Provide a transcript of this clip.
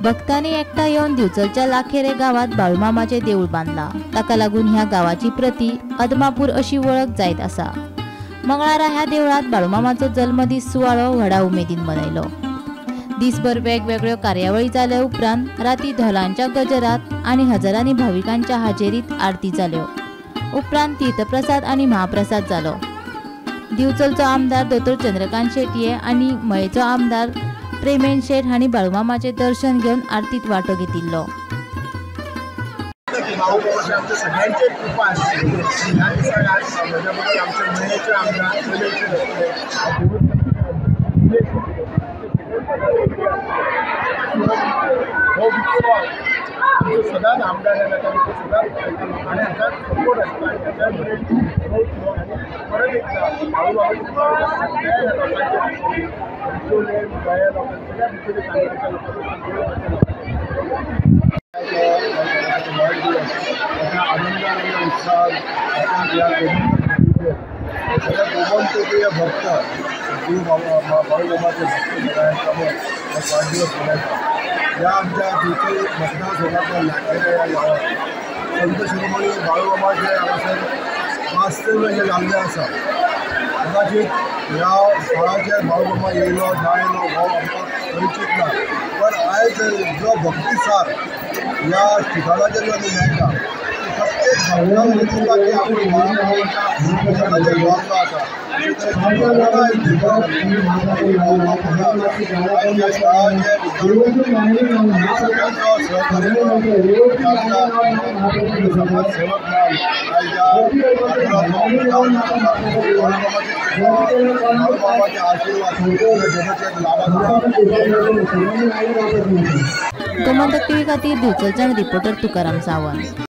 भक्तांनी एकठांय येवन दिवचलच्या लाखेरे गांवांत बाळूमामाचें देवूळ बांदलां. ताका लागून ह्या गांवाची प्रती अदमापूर अशी वळख जायत आसा. मंगळारा ह्या देवळांत बाळूमामाचो जल्मदीस सुवाळो व्हडा उमेदीन मनयलो. दिसभर वेगवेगळ्यो कार्यावळी जाल्या उपरांत राती धोलांच्या गजरात आनी हजारांनी भाविकांच्या हाजेरीत आरती जाल्यो. उपरांत तीर्थप्रसाद आनी महाप्रसाद जालो. दिवचलचो आमदार दोतोर चंद्रकांत शेटये आनी मयेचो आमदार प्रेमेन शेट हांणी बाळूमामाचें दर्शन घेवन आरतीत वांटो घेतिल्लो. आमच्या सगळ्यांचेर कृपा आसली. ह्या दिसाक आज म्हज्या बरोबर आमचे मयेचे आमदार हो उत्सव आमचो सदांच आमदार जाता, सदांच आनी हाका सपोर्ट आसता आनी त्याच्या बरोबर परत एकदा बाळूमामाची सगळ्या लोकांचे दिवचले गोंया लोकांक सगळ्या दिवचले तालुक्याच्या लोकांक वाढदिवस मोठ्या आनंदान आणि उत्साहात आपण या सगळ्या गोमंतकीय भक्त जीव बाळूमामाचे भक्त सगळ्यांसमोर वाढदिवस मनयता. या आमच्या दिवचल मतदारसंघातल्या लाखेरे या गांवात संत शिरोमणी बाळूमामाचे हांगासर वास्तव्य जें जाल्लें आसा. कदाचित ह्या थळाचेर बाळूमामा येयलो ना येयलो हो आमकां परिचीत ना, पण आयज जो भक्तिसार ह्या ठिकाणाचेर जो मेळटा प्रत्येक भक्ताक दिसता की आपूण बाळूमामाच्या ठिकाणाचेर गावल्लो आसा. समाजसेवक बाळूमामाचे आशीर्वाद गोमंतक टीव्ही खातीर दिवचलच्यान रिपोर्टर तुकाराम सावंत.